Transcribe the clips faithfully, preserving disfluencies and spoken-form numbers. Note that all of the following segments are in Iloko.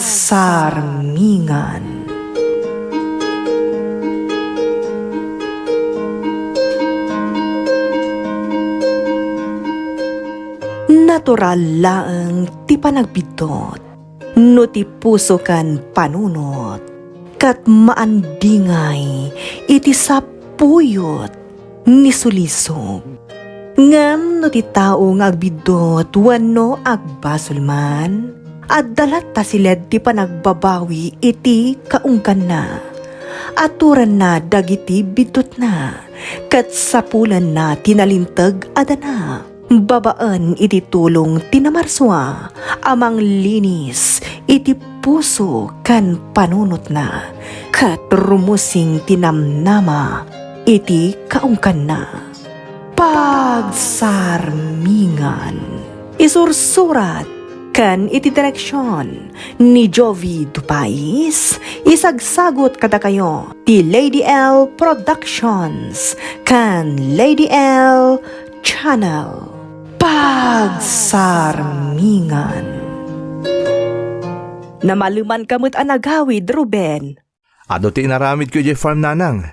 Pagsarmingan. Natural laeng ti panagbiddut no ti puso ken panunot, ket maandingay iti sapuyot ni sulisog. Ngem no ti tao nga agbiddut wenno agbasol man, adda latta siled ti panagbabawi iti kaungganna. Aturanna dagiti biddutna, ket sapulanna ti nalinteg a dana. Babaen iti tulong ti namarsua a manglinis iti puso ken panunotna, ket rumusing ti namnama iti kaungganna. Pagsarmingan. Isursurat ken iti direksion ni Jovi Dupais, isagsagut kadakayo ti Lady L Productions ken Lady L Channel. Pagsarmingan. Namalemanka met a nagawid, Ruben. Adu ti inaramidko idiay farm, nanang.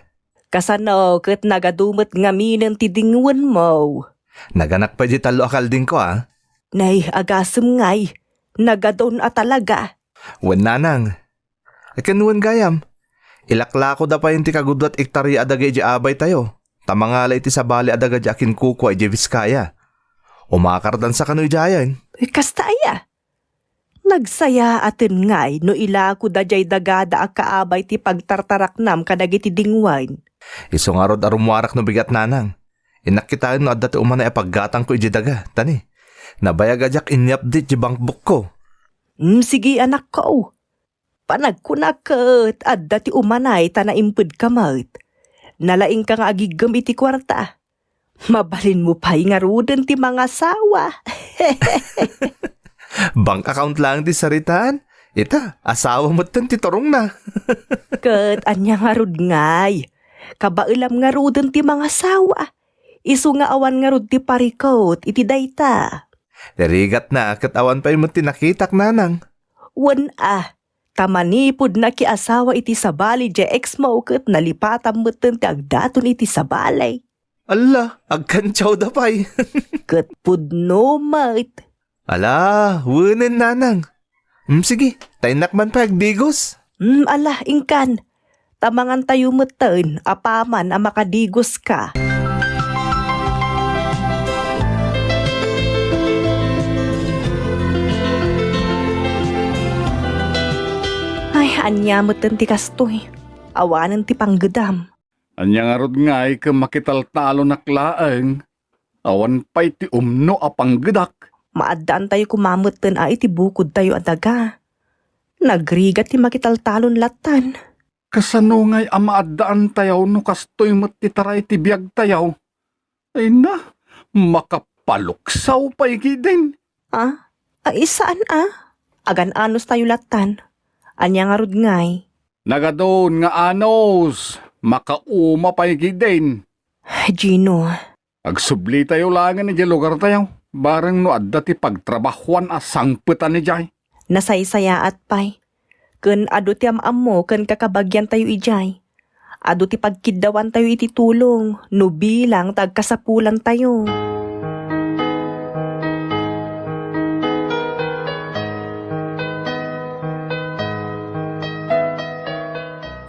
Kasano ket nagadu met ngaminen ti dingwenmo? Naganak pay di tallo a kaldingko, a. Nay, agasem ngay, nagadun a talaga. Wen, nanang. Ken wen gayam, ilaklakoda pay ti kagudua ti ektaria a daga idiay abaytayo, ta mangala iti sabali a daga di akinkukua idiay Vizcaya. Umakardansa kano idiayen. Uy, kasta aya? Nagsayaaten ngay no ilakoda diay dagada a kaabay ti pagtartaraknam kadagiti dingwen. Isu ngarud a rummuarak no bigat, nanang. Innak kitaen no adda ti umanay a paggatangko idiay daga, ta ni, nabayag a diak inyapdit ti bankbukko. Mm, sige, anakko. Panagkunak ket adda ti umanay ta naimpedka met. Nalaingka nga agiggem iti kuarta. Mabalinmo pay ngaruden ti mangasawa. Bank account laeng ti saritaan. Ita, asawa metten ti turongna. Ket ania ngarud ngay? Kabaelam ngaruden ti mangasawa. Isu nga awan ngarud ti parikut iti dayta. Rigatna ket awan pay met ti nakitak, nanang. Wen a, ta manipud nakiasawa iti sabali diay ex mo ket nalipatam metten ti agdaton iti sabali. Alla, agkantiawda pay. Ket pudno met. Ala, wenen, nanang. Mm, sige, ta innak man pay agdigos. Mm, ala, inkan. Ta mangantayo metten apaman a makadigoska. Ay, ania metten ti kastoy? Awanen ti panggedam. Ania ngarud ngay ket makitaltalonak laeng? Awan pay ti umno a panggedak. Maaddaantayo koma metten a iti bukodtayo a daga. Nagrigat ti makitaltalon lattan. Kasano ngay a maaddaantayo no kastoy met ti taray ti biagtayo? Ay na, makapaluksaw pay giden. Ah? Ay, saan a? Agan-anostayo lattan. Ania ngarud ngay? Nagadun nga anos, makauma pay giden. Gino. Agsublitayo laengen idiay lugartayo, bareng no adda ti pagtrabahoan a sangpetan idiay. Nasaysayaat pay. Ken adu ti am-ammo ken kakabagiantayo idiay. Adu ti pagkiddawantayo iti tulong no bilang ta agkasapulantayo.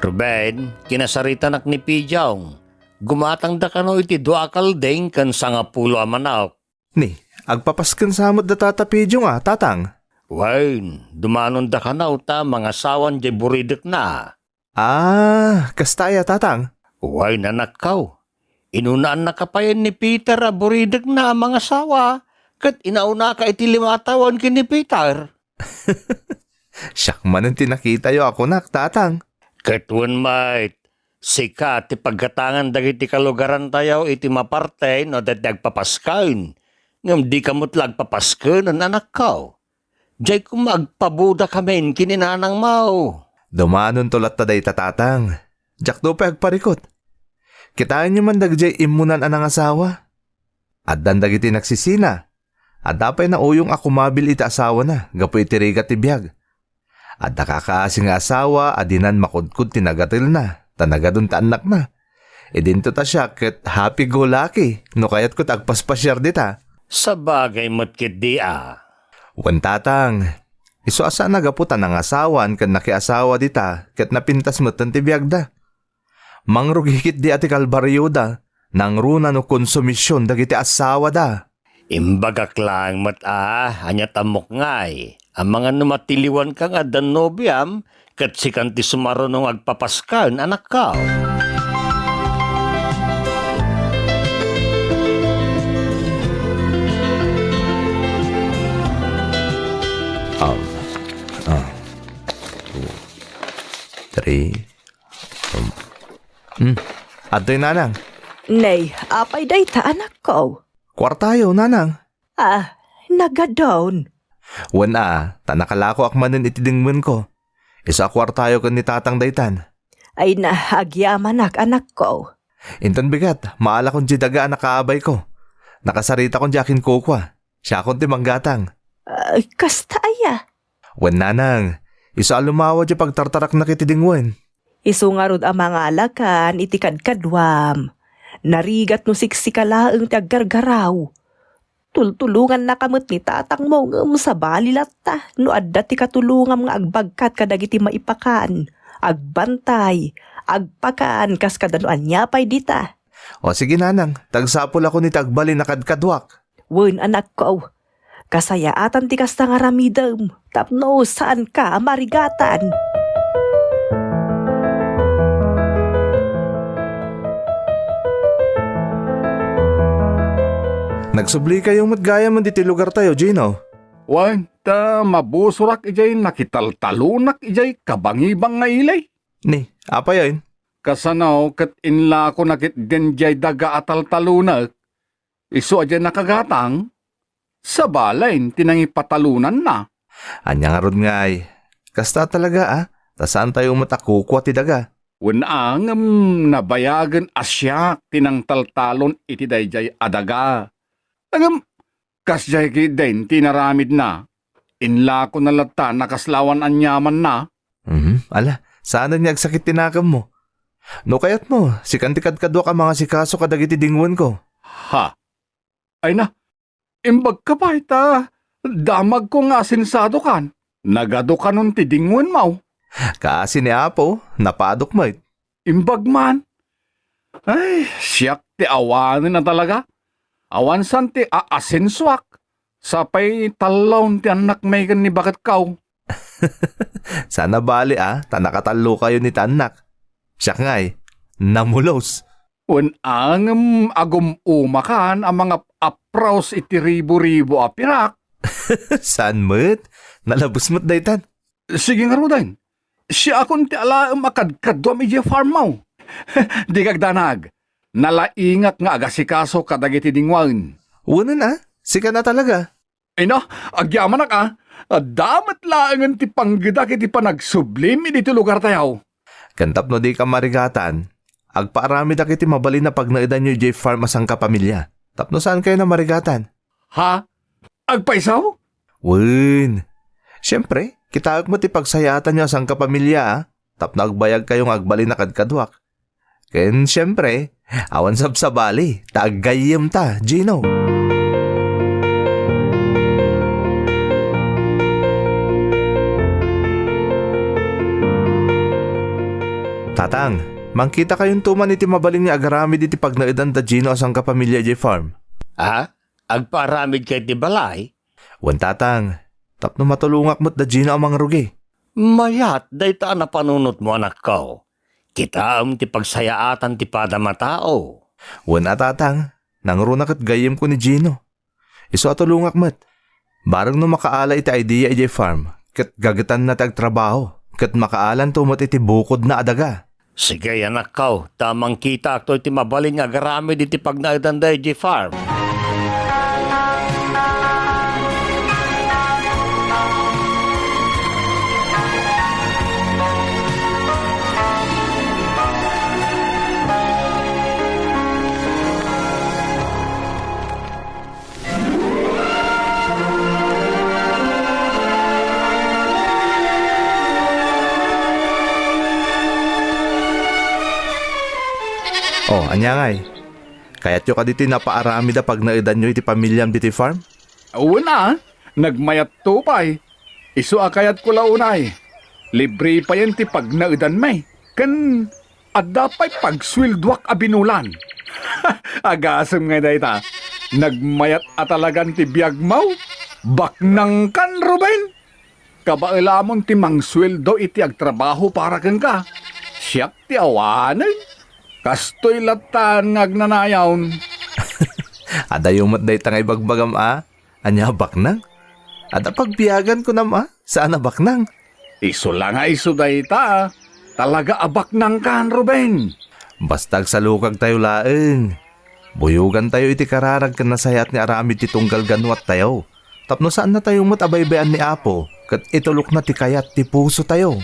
Ruben, kinasaritanak ni Pijong. Gumatangda kano iti dua a kalding ken sangapulo a manok. Ni, agpapasken sa met da tata Pijong a, tatang? Wen, dumanonda kano ta mangasawan diay buridekna. Ah, kasta aya, tatang? Wen, anakko. Inunaannaka payen ni Peter a buridekna a mangasawa, ket inaunaka iti limatawen ken ni Peter. Siak manen ti nakitayo a kunak, tatang. Ket wen met, sika ti paggatangan dagiti kalugarantayo iti maparte no adda ti agpapasken, ngem dika met la agpapasken, anakko. Diay koma agpabudakamin ken ni nanangmo. Dumanonto latta dayta, tatang. Diakto pay agparikut. Kitaenyo man dagijay immunan a nangasawa. Addan dagiti nagsisina. Adda pay nauyong a kumabil iti asawana gapu iti rigat ti biag. Adda kakaasi nga asawa a dinan makudkod ti nagatelna, ta nagadun ti annakna. Idinto ta siak ket happy go lucky no kayatko ti agpaspasiar dita. Sabagay met ketdi a. Wen, Tatang, isu a saan a gapu ta nangasawan ken nakiasawa dita ket napintas metten ti biagda. Mangrugi ketdi a ti kalbarioda, nangruna no konsumision dagiti asawada. Imbagak laeng met a, ania ta mukngay, amangan no matiliwanka nga adda nobiam, ket sikan ti sumaruno nga agpapasken, anakko. Um, ah, two, three, um, hmm. Adtoy, Nanang. Nay, apay dayta, anakko? Kuartayo, Nanang. Ah, nagadun. Wen a, ta nakalakoak manen iti dingwenko. Isu a kuartayo ken ni Tatang daytan. Ay na, agyamanak, anakko. Inton bigat, maalakon diay daga a nakaabayko. Nakasaritakon diay akinkukua. Siakon ti manggatang. Ay, kasta aya? Wen, Nanang, isu a lumawa diay pagtartaraknak iti dingwen. Isu ngarud a mangalakan iti kadkaduam. Narigat no siksika laeng ti aggargaraw. Tultulongannaka met ni tatangmo ngem sabali latta no adda ti katulongam nga agbagkat kadagiti maipakan, agbantay, agpakan kas kada no ania pay dita. O sige, Nanang, ta agsapulakon iti agbalin a kadkaduak. Wen, anakko, kasayaatan ti kasta nga aramidem tapno saanka a marigatan. Nagsublikayo met gayam ditoy lugartayo, Gino. Wen, ta mabusorak idiay nakitaltalonak idiay kabangibang nga ili. Ni, apay ayan? Kasano ket inlakonak ketdin diay daga a taltalonak? Isu a diay nakagatang, sabalen ti nangipatalonanna. Ania ngarud ngay? Kasta talaga a, ta saantayo met a kukua ti daga. Wen a, ngem nabayagen a siak ti nangtaltalon iti daydiay a daga. Ngem, kasdiay ketdin ti inaramidna. Inlakona latta a nakaslawan aniamanna. Mhm, ala, saanen nga agsakit ti nakemmo. No kayatmo, sikan ti kadkaduak a mangasikaso kadagiti dingwenko. Ha? Ay na, imbagka pay ta damagko nga asensadokan. Nagadukanon ti dingwenmo. Kaasi ni Apo, napadok met. Imbag man. Ay, siak ti awanen a talaga. Awan saan ti aasensoak. Sapay tallon ti annak manen ni baketko. Saan a bali a, ta nakatallokayo ni ti annak. Siak ngay, namulos. Wen a, ngem agum-umakan a mangap-apraos iti ribo-ribo a pirak. Saan met? Nalabes met daytan. Sige ngaruden. Siakon ti alaem a kadkaduam idiay farmmo. Dika agdanag. Nalaingak nga agasikaso kadagiti dingwen. Wen a, sika na talaga. Ay na, agyamanak a. Adda met laengen ti panggedak iti panagsublim iti lugartayo. Ken tapno dika marigatan, agpaaramidak iti mabalin a pagnaedanyo idiay farm a sangkapamilia. Tapno saankayo a marigatan. Ha? Agpayso? Wen. Siempre, kitaek met ti pagsayaatanyo a sangkapamilia, a, tapno agbayagkayo nga agbalin a kadkaduak. Ken siempre, awan sabsabali, ta aggayyemta, Gino. Tatang, mangkitakayonto man iti mabalin nga agaramid iti pagnaedan da Gino a sangkapamilia idiay farm. Ah? Agpaaramidka iti balay? Wen, Tatang, tapno matulongak met da Gino a mangrugi. Mayat dayta a napanunotmo, anakko. Kitaem ti pagsayaatan ti padam a tao. Wen a, Tatang, nangruna ket gayyemko ni Gino. Isu a tulongak met. Bareng no makaala iti idea idiay farm, ket gagetanna ti agtrabaho, ket makaalanto met iti bukodna a daga. Sige, anakko, ta mangkitaakto iti mabalin nga agaramid iti pagnaedan daydiay farm. Ania ngay? Kayatyo kadi ti napaaramid a pagnaedanyo iti pamiliam ditoy farm? Wen a, nagmayatto pay. Isu a kayatko la unay. Libre payen ti pagnaedanmi. Ken adda pay pagsueldoak a binulan. Agasem ngay dayta. Nagmayat a talagan ti biagmo. Baknangkan, Ruben. Kabaelamon ti mangsueldo iti agtrabaho para kenka. Siak ti awanen. Kastoy lattan nga agnanayon. Adayo met dayta nga ibagbagam a? Ania, baknang? Adda pagbiagan kunam a? Saan a baknang? Isu la nga isu dayta. Talaga a baknangkan, Ruben. Basta agsalukagtayo laeng. Buyogantayo iti kararag ken nasayaat nga aramid ti tunggal ganuattayo. Tapno saannatayo met a baybay-an ni Apo, ket itulokna ti kayat ti pusotayo.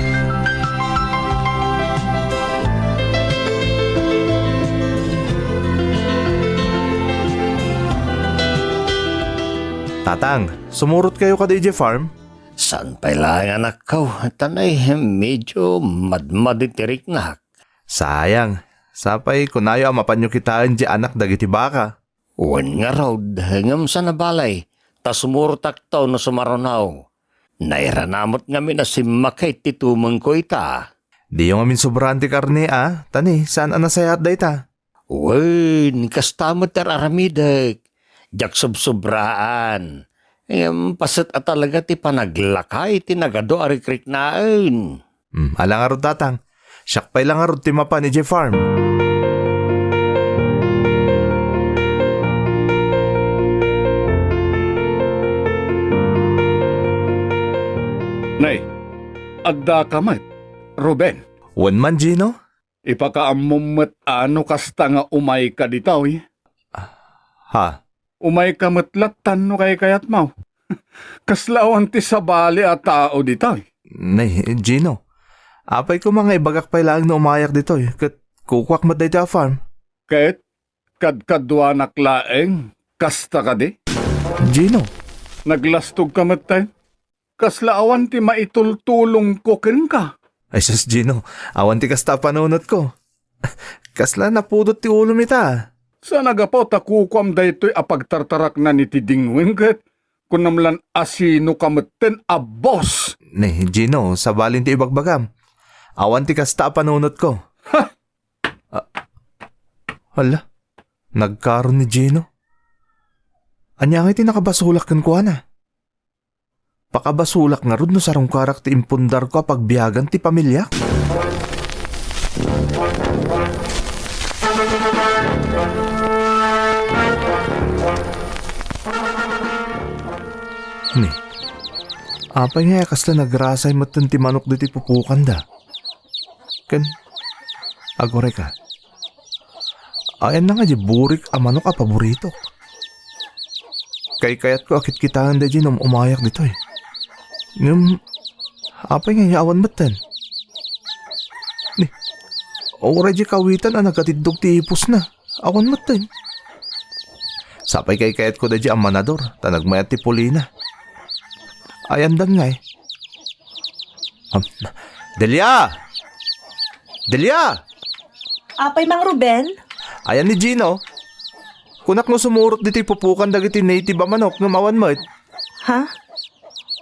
Tatang, sumurotkayo kadi idiay farm? Saan pay laeng, anakko, ta nay, medyo madmadi ti riknak. Sayang, sapay kunayo a mapanyo kitaen diay anak dagiti baka. Wen ngarud, ngem saan a balay, ta sumurotakto no sumaruno. Nairana met ngamin a simmakay ti tumengko ita. Diyo ngamin sobraan ti karne a, ta ni, saan a nasayaat dayta? Wen, kasta met ti ar-aramidek. Diak sobsobraan. Ngem paset a talaga ti panaglakay ti nagadu a rikriknaen. Hmm, ala ngarud, tatang. Siak pay la ngarud ti mapan idiay farm. Nay, addaka met, Ruben. Wen man, Gino? Ipakaammom met a no kasta nga umayka ditoy. Ha? Umayka met lattan no kaykayatmo. Kasla awan ti sabali a tao ditoy. Nay, Gino, apay koma nga ibagak pay laeng no umayak ditoy, ket kukuak met daytoy a farm. Ket kadkaduanak laeng, kasta kadi? Gino. Naglastogka metten. Kasla awan ti maitultulongko kenka. Ay sus, Gino, awan ti kasta a panunotko. Kasla napudot ti ulom ita. Saan a gapu ta kukuam daytoy a pagtartaraknan iti dingweng ket kunam lan a sinoka metten a boss. Ni, Gino, sabalin ti ibagbagam. Awan ti kasta a panunotko. Ha! Ah, hala, nagkaron ni Gino. Ania ngay ti nakabasolak kenkuana? Pakabasolak ngarud no sarungkarak ti impundarko a pagbiagan ti pamiliak? Ni, apay nga kasla nagrasay metten ti manok ditoy pupokanda? Ken, aguray ka. Ayanna nga di burik a manok a paboritok. Kaykayatko a kitkitaen daydiay no um-, umayak ditoy. Ngem, apay nga awan metten? Ni, uray di kawitan a nagatiddog ti ipusna. Awan metten. Sapay kaykayatko daydiay a manador, ta nagmayat ti pulina. Ayandan ngay. Am, Delia! Delia! Apay, Mang Ruben? Ayan ni Gino. Kunak no sumurot ditoy pupukan dagiti native a manok ngem awan met. Ha?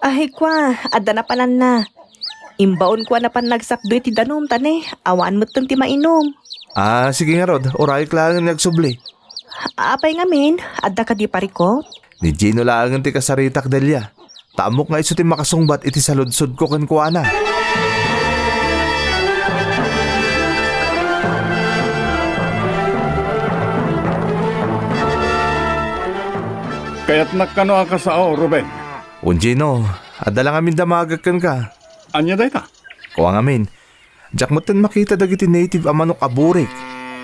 Ay, kua, adda napananna. Imbaonko a napan nagsakdo iti danum, ta ne, awan metten ti mainum. Ah, sige ngarud, urayek laengen nga agsubli. Apay ngamin, adda kadi parikop? Ni Gino laengen ti kasaritak, Delia. Ta ammok nga isu ti makasungbat iti saludsodko kenkuana. Kayatnak kano a kasao, Ruben? Wen, Gino, adda la ngamin damagek kenka. Ania dayta? Kua ngamin, diak metten makita dagiti native a manok a burik,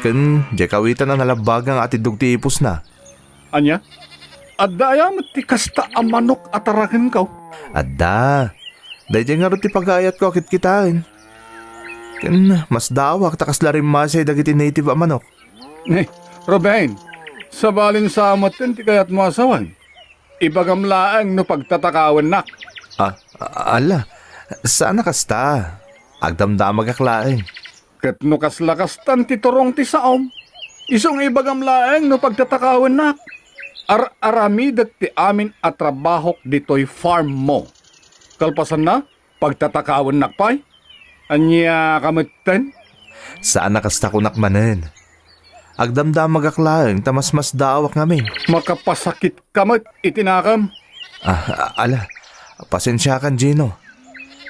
ken diay kawitan a nalabbaga nga atiddog ti ipusna. Ania? Adda aya met ti kasta a manok a tarakenko? Adda. Daydiay ngarud ti pagaayatko a kitkitaen. Ken masdaawak ta kasla rimmasiay dagiti native a manok. Ni, Ruben, sabalin sa metten ti kayatmo a sawen. Ibagam laeng no pagtatakawennak. Ah, a-, ala, saan a kasta. Agdamdamagak laeng. Ket no kasla kastan ti turong ti saom, Isu nga ibagam laeng no pagtatakawennak. Ar-aramidek ti amin a trabahok ditoy farm mo. Kalpasanna, pagtatakawennak pay? Ania ka metten? Saan a kasta kunak manen. Agdamdamagak laeng ta masmasdaawak ngamin. Makapasakitka met iti nakem. Ah, a-, ala, pasensiakan, Gino.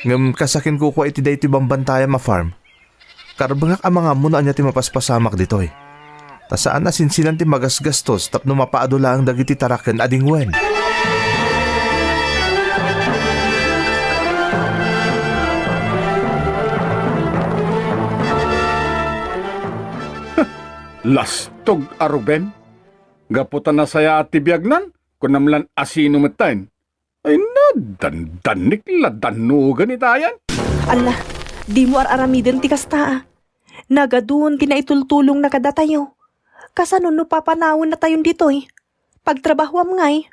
Ngem kasakin kukua iti daytoy bambantayam a farm. Karbengak a mangammo no ania ti mapaspasamak ditoy. Ta saan a sinsinan ti magasgastos tapno mapaadu laeng dagiti taraken a dingwen. Lastog a Ruben. Gapu ta nasayaat ti biagnan, kunam lan a sino metten. Ay, nadandannik la dannugan itayan. Alla, dimo ar-aramiden ti kasta, a. Nagadun ti naitultulongna kadatayo. Kasano no papanawennatayon ditoy? Pagtrabahoam ngay.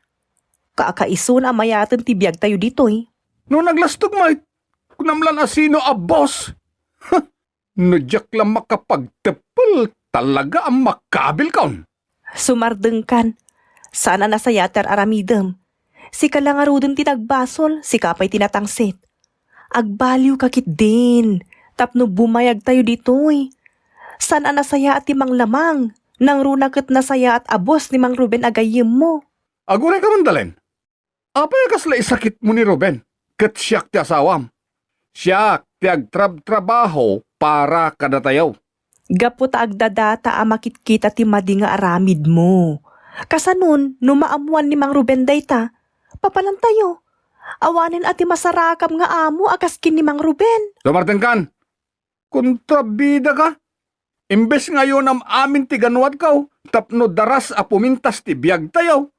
Kakaisun a mayaten ti biagtayo ditoy. No naglastog met, kunam lan a sino a boss. No diak la makapagteppel, talaga a makabilkon. Sumardengkan. Saan a nasayaat ti ar-aramidem. Sika la ngaruden ti nagbasol, sika pay ti natangsit. Agbaliwka ketdin, tapno bumayagtayo ditoy. Saan a nasayaat ti manglamang, nangruna ket nasayaat a boss ni Mang Ruben a gayyemmo. Aguray ka man, Dalen. Apay a kasla isakitmo ni Ruben, ket siak ti asawam? Siak ti agtrabtrabaho para kadatayo. Gapu ta agdadata a makitkita ti madi nga aramidmo. Kasanon, no maammoan ni Mang Ruben dayta, papanantayo. Awanen a ti masarakam nga amo a kas ken ni Mang Ruben. Sumardengkan! Kontrabida ka! Imbes nga ayonam amin ti ganuatko tapno daras a pumintas ti biagtayo,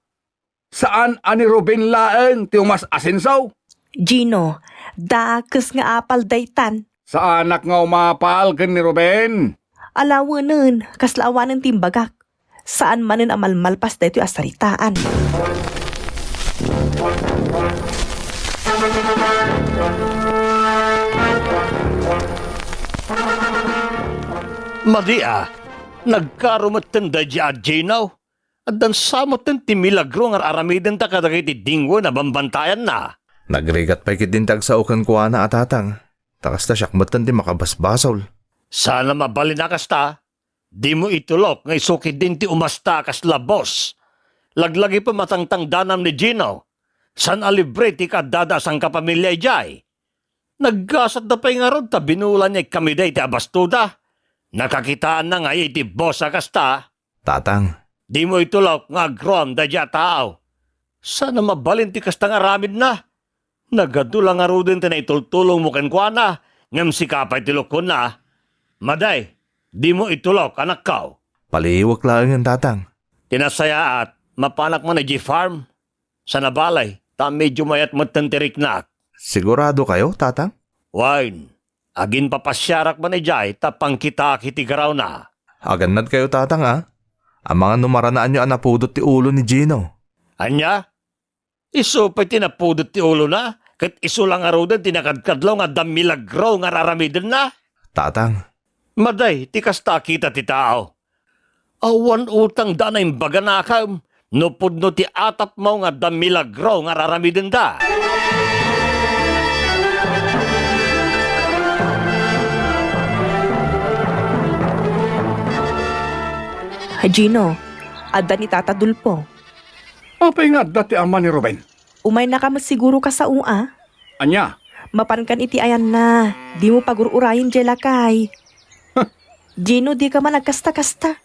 saan a ni Ruben laeng ti umas-asenso? Gino, dakes nga apal daytan. Saanak nga umapal ken ni Ruben. Alawenen, kasla awanen ti imbagak. Saan manen a malmalpas daytoy a saritaan. Madi a, nagkaaro metten daydi a Gino. Addan sa metten ti milagro nga ar-aramidenta kadagiti dingwen a bambantayanna. Nagrigat pay ketdin ti agsao kenkuana a tatang, ta kasta siak metten ti makabasbasol. Saan a mabalin a kasta. Dimo itulok nga isu ketdin ti umasta a kasla boss. Laglagipem a tangtangdanam ni Gino. Saan a libre ti kaaddada a sangkapamilia idiay. Naggasatda pay ngarud ta binulanna ikami dayta a bastoda. Nakakitaanna nga iti boss a kasta. Tatang. Dimo itulok nga agruam daydi a tao. Saan a mabalin ti kasta nga aramidna. Nagadu la ngaruden ti naitultulongmo kenkuana, ngem sika pay ti lukonna. Madi, dimo itulok, anakko. Paliiwek laengen, tatang. Ti nasayaat, mapanak man idiay farm. Sana balay, ta medio mayat metten ti riknak. Sigurado kayo, tatang? Wen, aginpapasiarak man idiay ta pangkitaak iti garawna. Agannad kayo, tatang, a? Amangan no maranaanyo a napudot ti ulo ni Gino. Ania? Isu pay ti napudot ti ulona, ket isu la ngaruden ti nakadkadlaw nga adda milagro nga ar-aramidenna? Tatang. Madi ti kasta a kita ti tao. Awan utangda a naimbaganakem no pudno ti atapmo nga adda milagro nga ar-aramidenda. Gino, adda ni Tata Dulfo. Apay nga adda ti ama ni Ruben? Umaynaka met siguro kasano a? Ania? Mapankan iti ayanna, dimo pagur-urayen diay lakay. Huh. Gino, dika man agkasta-kasta.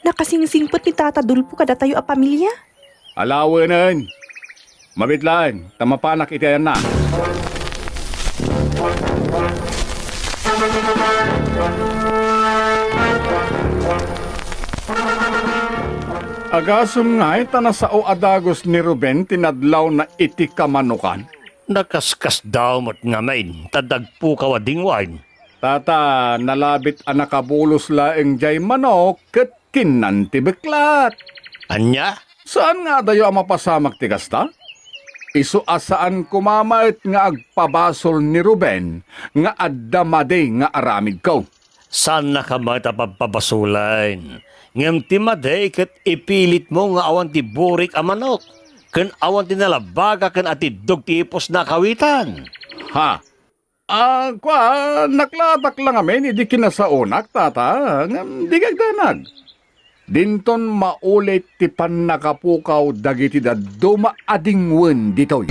Nakasingsingpet ni Tata Dulfo kadatayo a pamilia. Alawenen. Mabit laeng, ta mapanak iti ayanna. Agasem ngay ta nasao a dagus ni Ruben ti nadlawna iti kamanokan? Nakaskasdaaw met ngamin ta dagpukaw a dingwen. Tata, nalabit a nakabulos laeng diay manok ket kinnan ti beklat. Ania? Saan nga adayo a mapasamak ti kasta? Isu a saan koma met nga agpabasol ni Ruben nga adda madi nga aramidko. Saannaka met a pabpabasolen. Ngem ti madi ket ipilitmo nga awan ti burik a manok, ken awan ti nalabaga ken atiddog ti ipusna a kawitan. Ha? Ah, kua, naklatak la ngamin idi kinasaonak, tata, ngem di kagdanag. Dinton maulit ti pannakapukaw dagiti dadduma a dingwen ditoy.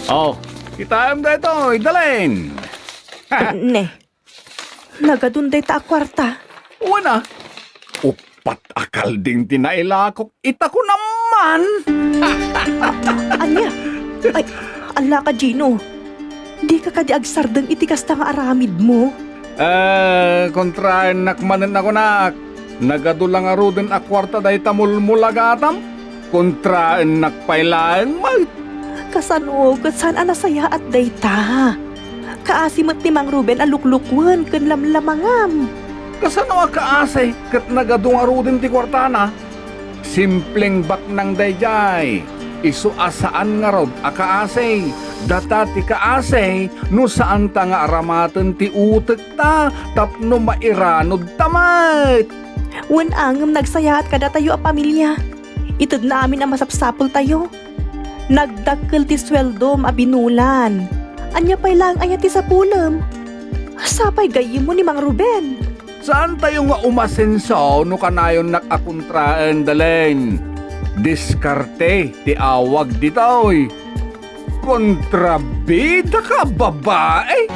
Oh, kitaem daytoy, Dalen. Ne, nagadun dayta a kuarta. Wen a, uppat a kalding ti nailakok ita kunam man. Ania? Ay, ala ka, Gino. Dika kadi agsardeng iti kasta nga aramidmo? Eh, kontraennak manen a kunak, nagadu la ngaruden a kuarta dayta mulmulagatam. Kontraennak pay laeng met. Kasano ket saan a nasayaat dayta? Kaasi met ni Mang Ruben a luklukuen ken lamlamangam. Kasano a kaasi ket nagadu ngaruden ti kuartana? Simpleng baknang daydiay. Isu a saan ngarud a kaasi. Data ti kaasi no saanta nga aramaten ti utekta tapno mairanudta met. Wen a, ngem nagsayaat kadatayo a pamilia. Itedna amin a masapsapultayo. Nagdakkel ti sueldom a binulan. Ania pay laeng aya ti sapulem? Sapay gayyemmo ni Mang Ruben. Saantayo nga umasenso no kanayonnak a kontraen, Dalen. Diskarte ti awag ditoy. Kontrabida ka, babae!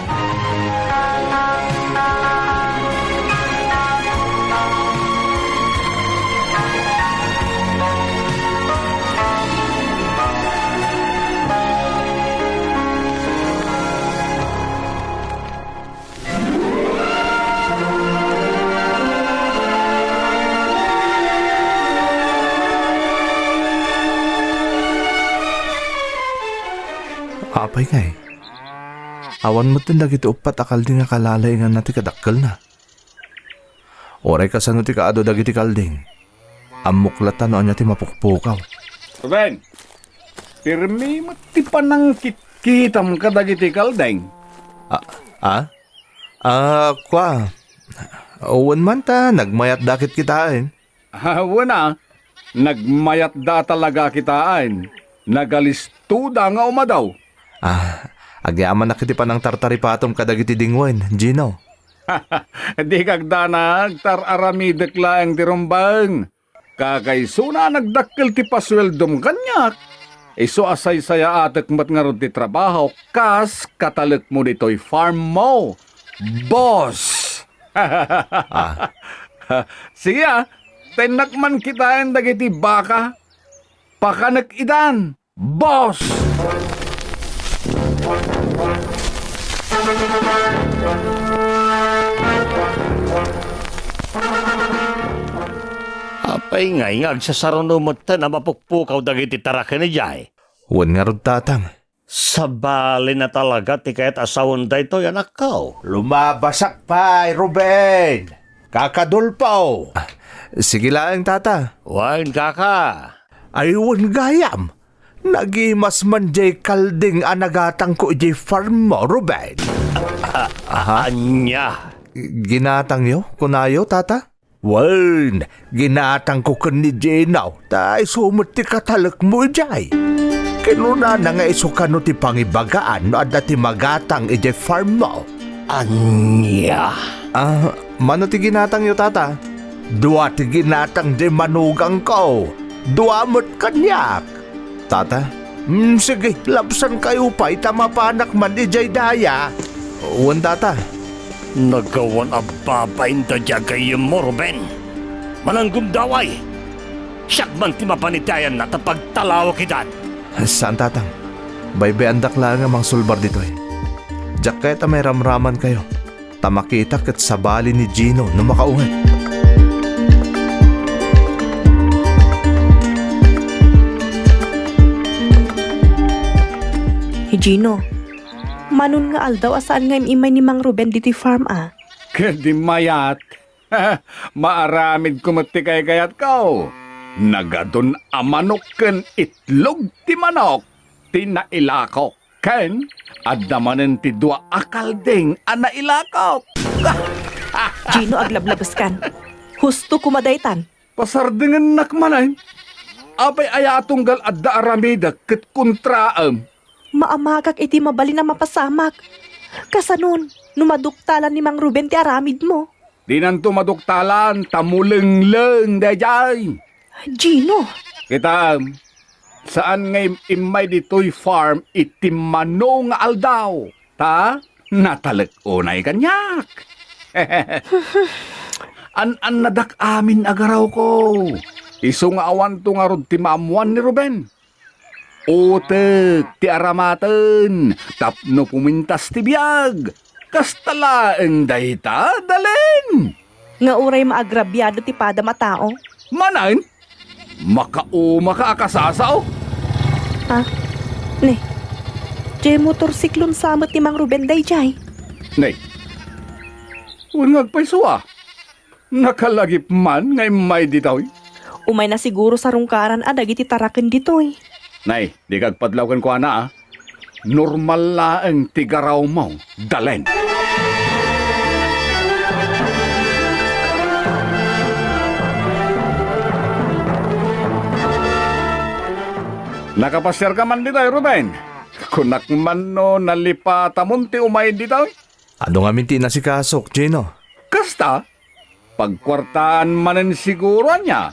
Apay ngay? Awan metten dagiti uppat a kalding a kalalainganna ti kadakkelna. Uray kasano ti kaadu dagiti kalding, ammok latta no ania ti mapukpukaw. Ruben, pirmi met ti panangkitkitam kadagiti kalding. Ah, ah? Ah, kua, wen man ta nagmayatda ket kitaen. Ah, wen a, nagmayatda talaga kitaen. Nagalistoda nga umadaw. Ah, agyamanak iti panangtartaripatom kadagiti dingwen, Gino. Di kagdanag, tar-aramidek laeng ti rumbeng. Kakaisuna a nagdakkel ti pasueldom kaniak, isu a saysayaatek met ngarud ti trabaho kas katalekmo ditoy farm mo, boss! Ah. Sige, ah, tennak man kitaen dagiti baka. Pakanek idan, boss! Apay ngay nga agsasaruno metten a mapukpukaw dagiti taraken idiay? Wen ngarud, tatang. Sabali na talaga ti kayat a sawen daytoy, anakko. Lumabasak pay, Ruben! Kakadulpaw! Ah, sige laeng, tata. Wen, kaka. Ay, wen gayam. Nagimas man jay kalding a nagatangko idiay farm mo, Ruben. Ah, ah, aha? Ania? Ginatangyo, kunayo, tata? Wen, ginatangko ken ni Gino, ta isu met ti katalekmo idiay. Kinunana nga isu kano ti pangibagaan no adda ti magatang idiay farm mo. Ania? Ah, mano ti ginatangyo, tata? Dua ti ginatang diay manugangko. Dua met kaniak. Tata? Mm, sige, labsankayo pay ta mapanak man idiay daya. Wen, tata. Nagawan a babain daydi a gayyemmo, Ruben. Mananggem daway. Siak man ti mapan iti ayanna ta pagtalawak idan. Saan, tatang. Baybay-andak laeng a mangsulbar ditoy. Diak kayat a mairamramankayo. Ta makitak ket sabali ni Gino no makaunget. Hi Gino, manon nga aldaw a saan nga im-immay ni Mang Ruben ditoy farm a? Ket di mayat. Maaramidko met ti kaykayatko. Nagadun a manok ken itlog ti manok ti nailakok, ken adda manen ti dua a kalding a nailakok. Gino, aglablabeskan. Husto koma daytan. Pasardengennak manen. Apay aya a tunggal adda aramidek ket kontraem? Maamagak iti mabalin a mapasamak. Kasanon, no maduktalan ni Mang Ruben ti aramidmo? Dinanto maduktalan ta mulengleng daydiay. Gino! Kitaem, saan nga im-, immay ditoy farm iti mano nga aldaw, ta natalek unay kaniak. An-annadak amin a garawko. Isu nga awanto ngarud ti maammuan ni Ruben. Utek ti aramaten tapno pumintas ti biag. Kasta laeng dayta, Dalen? Nga uray maagrabiado ti padam a tao? Manen? Makaumaka a kasasao? Ah, ne. Diay motorsiklon sa met ni Mang Ruben daydiay. Ne. Wen nga agpayso a. Nakalagip man nga immay ditoy. Umayna siguro sarungkaran a dagiti taraken ditoy. Nay, dika agpadlaw kenkuana, a. Normal laeng ti garawmo, Dalen. Nakapasiarka man ditoy, Ruben? Kunak man no nalipatamon ti umay ditoy? Adu ngamin ti inasikasok, Gino. Kasta? Pagkuartaan manen siguro, ania?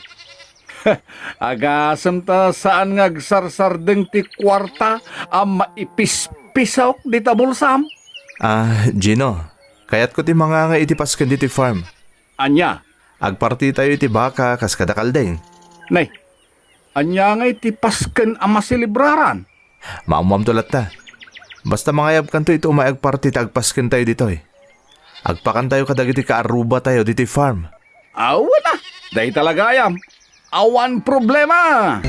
Agasem ta saan nga agsarsardeng ti kuarta a maipispisaok dita bulsam? Ah, Gino, kayatko ti mangangay iti pasken ditoy farm. Ania? Agpartitayo iti baka kas kada kalding. Nay, ania ngay ti pasken a maselebraran? Maammuamto latta. Basta mangayabkanto iti umay agparti ta agpaskentayo ditoy. Agpakantayo kadagiti kaarrubatayo ditoy farm. Awan a, dayta la gayam. Awan problema.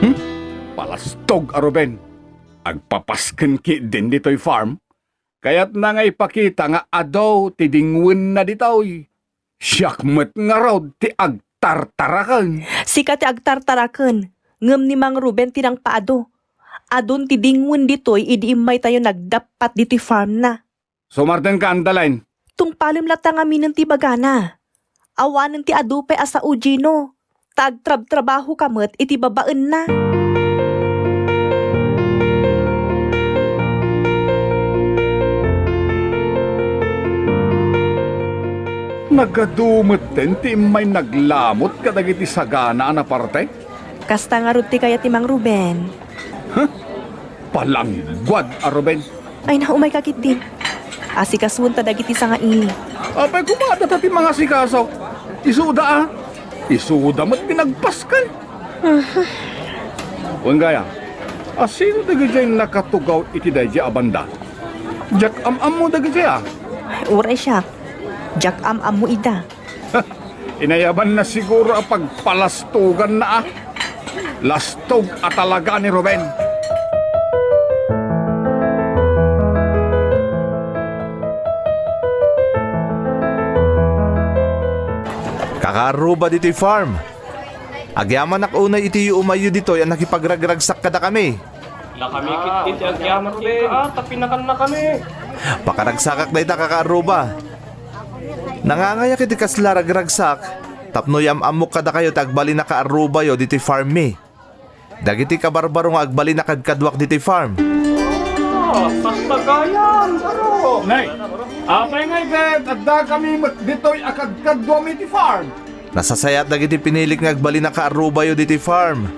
Hmm? Palastog a Ruben. Agpapasken ketdin ditoy farm? Kayatna nga ipakita nga adu ti dingwenna ditoy. Siak met ngarud ti agtartaraken. Sika ti agtartaraken, ngem ni Mang Ruben ti nangpaadu. Adun ti dingwen ditoy idi immaytayo nagdappat ditoy farmna. Sumardengka, Andalen. Tungpalem latta ngaminen ti ibagana. Awanen ti adu pay a sao, Gino. Ta agtrabtrabahoka met iti babaenna. Nagadu metten ti immay naglamut kadagiti sagana a naparte? Kasta ngarud ti kayat ni Mang Ruben. Huh? Palangguad a Ruben. Ay, na, umayka ketdin. Asikasuenta dagiti sangaili. Apay koma data ti mangasikaso? Isuda a. Isuda met ti nagpasken. Aha. Wen gayam, asino dagidiay nakatugaw iti daydiay a banda? Diak am-ammo dagidiay a. Uray siak. Diak am-ammo ida. Inayabanna siguro a pagpalastoganna a. Lastog a talaga ni Ruben. Kakaarruba ditoy farm. Agyamanak unay iti yuumayyo ditoy a nakipagragragsak kadakami. Lakami ketdi ti agyaman kenka, ah, ta pinakannakami. Pakaragsakak dayta, kakaarruba. Nangangayak iti kasla ragragsak tapno yam-ammok kadakayo ti agbalin a kaarrubayo ditoy farm mi. Dagiti kabarbaro nga agbalin a kadkaduak ditoy farm. Ah, kasta gayam, baro. Nay, apay ngay ket addakami met ditoy a kadkaduami ti farm? Nasasayaat dagiti pinilik nga agbalin a kaarrubayo ditoy farm.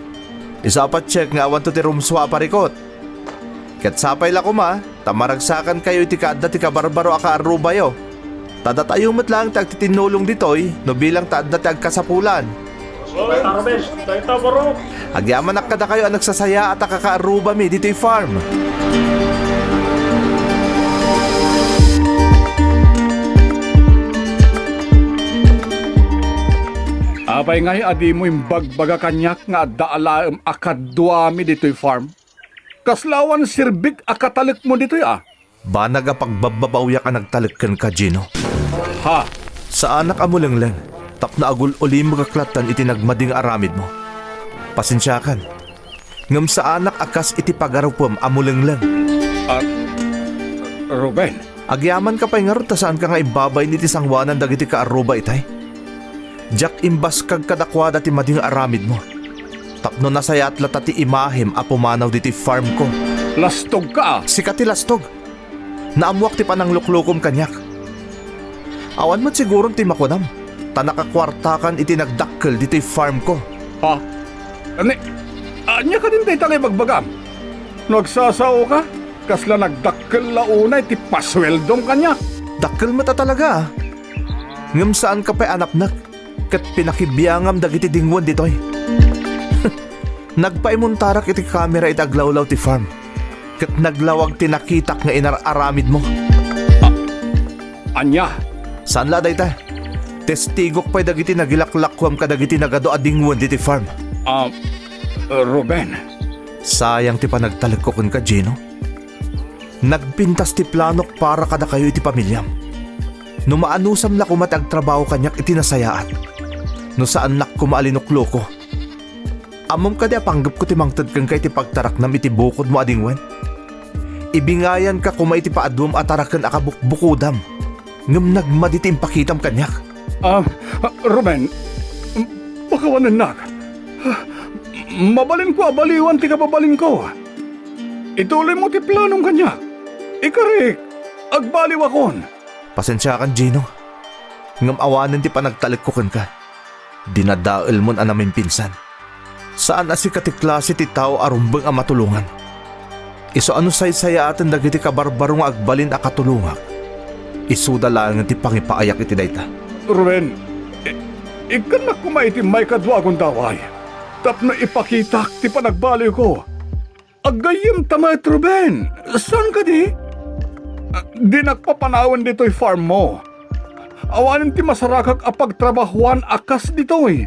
Isu a patiek nga awanto ti rumsua a parikut. Ket sapay la koma ta maragsakankayo iti kaadda ti kabarbaro a kaarrubayo. Ta datayo met laeng ti agtitinnulong ditoy no bilang ta adda ti agkasapulan. Dayta, Ruben. Dayta, baro. Agyamanak kadakayo a nagsasayaat a kakaarrubami ditoy farm. Apay ngay a dimo imbagbaga kaniak nga adda alaem a kaduami ditoy farm? Kasla awan serbik a katalekmo ditoy a? Banag a pagbabbabawiak a nagtalek kenka, Gino. Ha? Saanak a mulengleng tapno agul-ulimegek latta iti nagmadi nga aramidmo. Pasensiakan, ngem saanak a kas iti pagarupem a mulengleng. Ah, Ruben. Agyamanka pay ngarud ta saanka nga ibabain iti sangoanan dagiti kaarruba itay? Diak imbaskag kadakuada ti madi nga aramidmo, tapno nasayaat latta ti imahem a pumanaw ditoy farmko. Lastogka a! Sika ti lastog! Naammoak ti panangluklokom kaniak. Awan met siguron ti makunam, ta nakakuartakan iti nagdakkel ditoy farmko. Ha? Ni, ania kadin dayta nga ibagbagam? No agsasaoka, kasla nagdakkel la unay ti pasueldom kaniak. Dakkel met a talaga, a. Ngem saanka pay a napnek, ket pinakibiangam dagiti dingwen ditoy. Nagpaimuntarak iti kamera iti aglawlaw ti farm, ket naglawag ti nakitak nga inar-aramidmo. A-, ania? Saan la dayta. Testigok pay dagiti nagilaklakuam kadagiti nagadu a dingwen ditoy farm. Ah, Ruben. Sayang ti panagtalekko kenka, Gino. Nagpintas ti planok para kadakayo iti pamiliam. No maanusam la koma ti agtrabaho kaniak iti nasayaat, no saannak koma a linukloko. Ammom kadi a panggepko ti mangted kenka iti pagtaraknam iti bukodmo a dingwen? Ibingayanka koma iti paaduem a taraken a kabukbukodam, ngem nagmadi ti impakitam kaniak. Ah, ah, Ruben, pakawanennak. Mabalinko a baliwan ti kababalinko. Ituloymo ti planom kaniak. Ikarik, agbaliwakon. Pasensiakan, Gino. Ngem awanen ti panagtalekko kenka. Dinadaelmon a namimpinsan. Saan a sika ti klase ti tao a rumbeng a matulongan. Isu a no saysayaaten dagiti kabarbaro nga agbalin a katulongak, isuda laengen ti pangipaayak iti dayta. Ruben, i-, ikkannak koma iti maikadua a gundaway tapno ipakitak ti panagbaliwko. Aggayyemta met, Ruben. Saan kadi? Ah, dinak papanawen ditoy farm mo. Awanen ti masarakak a pagtrabahuan a kas ditoy.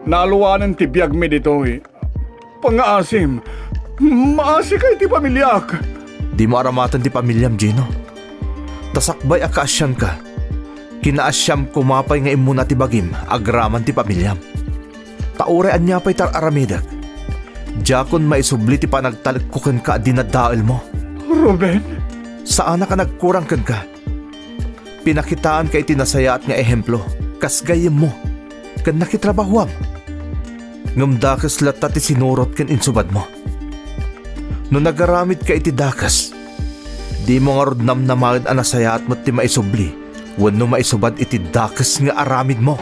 Naaluanen ti biagmi ditoy. Pangngaasim, maasika iti pamiliak. Dimo aramaten ti pamiliam, Gino. Ta sakbay a kaasianka, kinaasiam koma pay nga immuna ti bagim agraman ti pamiliam. Ta uray ania pay ti ar-aramidek, diakon maisubli ti panagtalekko kenka a dinadaelmo. Ruben? Saanak a nagkurang kenka. Pinakitaanka iti nasayaat nga ehemplo, kas gayyemmo, ken nakitrabahuam. Ngem dakes latta ti sinurot ken insubadmo. No nagaramidka iti dakes, dimo ngarud namnamaen a nasayaat met ti maisubli wenno maisubad iti dakes nga aramidmo.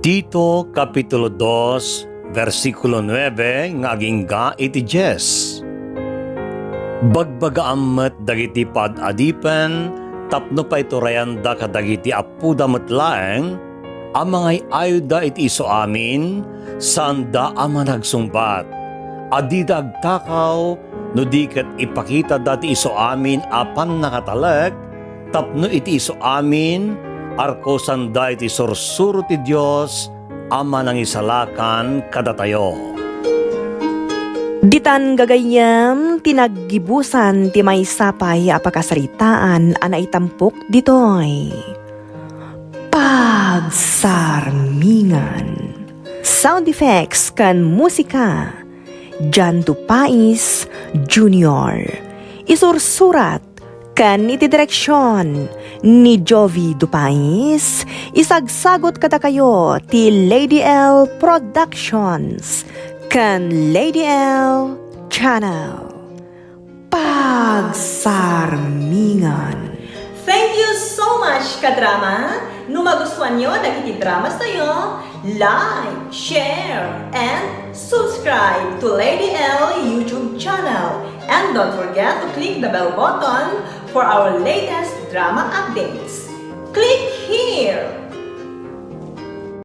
Tito, Kapitulo dos, bersikulo nuebe nga agingga iti dies. Bagbagaam met dagiti paad-adipen tapno paiturayanda kadagiti appoda met laeng a mangay-ayda iti isuamin, saanda a managsungbat. A dida agtakaw no di ket ipakitada ti isuamin a pannakatalek, tapno iti isuamin, arkosanda iti sursuro ti Dios a Manangisalakan kadatayo. Ditan gagayyem ti naggibusan ti maysa pay a pakasaritaan a naitampok ditoy Pagsarmingan. Sound effects ken musika, Jan Dupais Junior. Isursurat ken iti direksion ni Jovi Dupais, isagsagut kadakayo ti Lady L Productions ken Lady L Channel. Pagsarmingan. Thank you so much, kadrama! No magustuanyo dagiti dramas tayo, like, share, and subscribe to Lady L YouTube channel. And don't forget to click the bell button for our latest drama updates. Click